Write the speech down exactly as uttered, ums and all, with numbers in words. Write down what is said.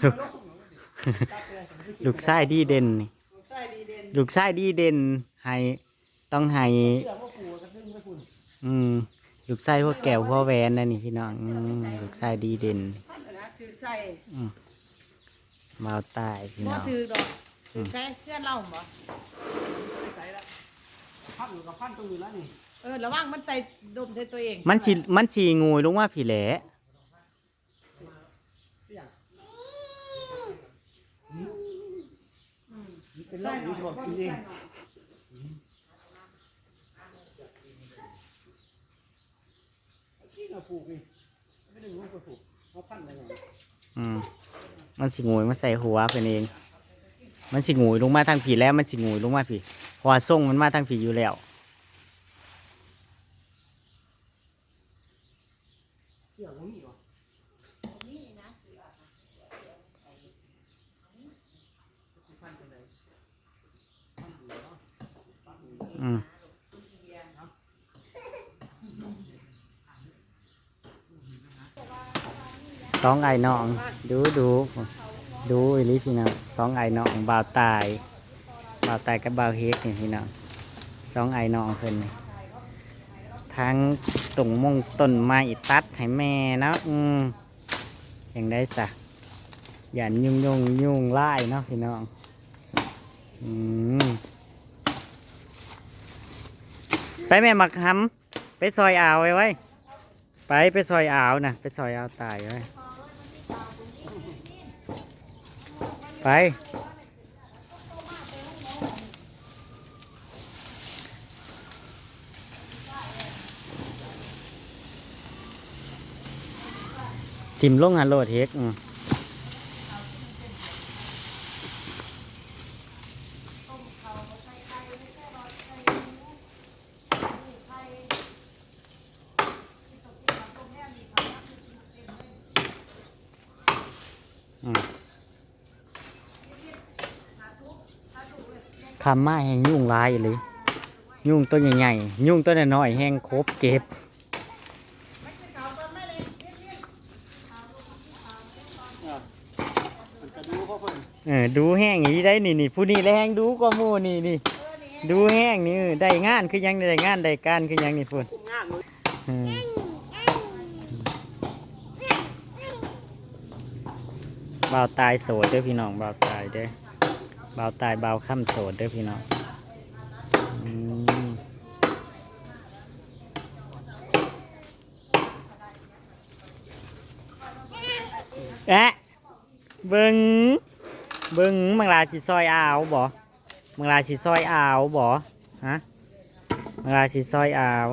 ลูก ลูกชายดีเด่นนี่ ลูกชายดีเด่น ลูกชายดีเด่น ให้ ต้องให้ เสื้อพวกกูก็ดึงไปคุณ อืม ลูกชายหัวแก้วหัวแหวนนั่นนี่พี่น้อง อืม ลูกชายดีเด่น พันนะถือใส่ อืม บ่าวตายพี่ บ่ น้อง ถือดอก ถือใส่เพื่อนเราบ่ ใส่ละ พันอยู่กับพันตรงอยู่แล้วนี่ เออ ระวังมันใส่ดมใส่ตัวเอง มันสิ มันสิงุยลงมาพี้แหละ เป็นโรคนี้บอกกินเอง ที่เราปลูกนี่ ไม่ได้รู้ว่าปลูก เขาพันธุ์อะไร อืม มันสิงุยมาใส่หัวเพิ่นเอง มันสิงุยลงมาทางพี้แล้ว มันสิงุยลงมาพี้ เพราะว่าทรงมันมาทางพี้อยู่แล้ว เสื้อบ่มีหรอ อืม สองอ้ายน้อง ดูดู ดูอีหลีพี่น้อง สองอ้ายน้อง บ่าวตาย บ่าวตายกับบ่าวเฮกนี่พี่น้อง สองอ้ายน้องเพิ่นนี่ ทั้งต้นมงต้นไม้ตัดให้แม่เนาะ อืม จั่งใด๋จ้ะ ย่านยุง ยุง ยุงลายเนาะพี่น้อง อืม ไปแม่หมากหำ ไปซอยอาวไว้ไว้ ไป ไปซอยอาวนะ ไปซอยอาวตายไว้ ไป ถิ่มลงหันโลดเฮ็ก อืม อืม ค่ำมาแฮงยุงหลายอีหลี ยุงตัวใหญ่ๆ ยุงตัวน้อยๆ แฮงโคบเก็บ เออ ดูแฮงอีหลีได้นี่ นี่ ผู้นี้แหละแฮงดูกว่าหมู่นี่ นี่ ดูแฮงนี่ เออ ได้งานคือหยัง ได้งานได้การคือหยังนี่ พุ้น อืม บ่าวตายโสดเด้อพี่น้อง บ่าวตายเด้อ บ่าวตาย บ่าวค่ำโสดเด้อพี่น้อง อืม แอะ เบิ่ง เบิ่ง บักหล่าสิซอยอาวบ่ บักหล่าสิซอยอาวบ่ ฮะ บักหล่าสิซอยอาว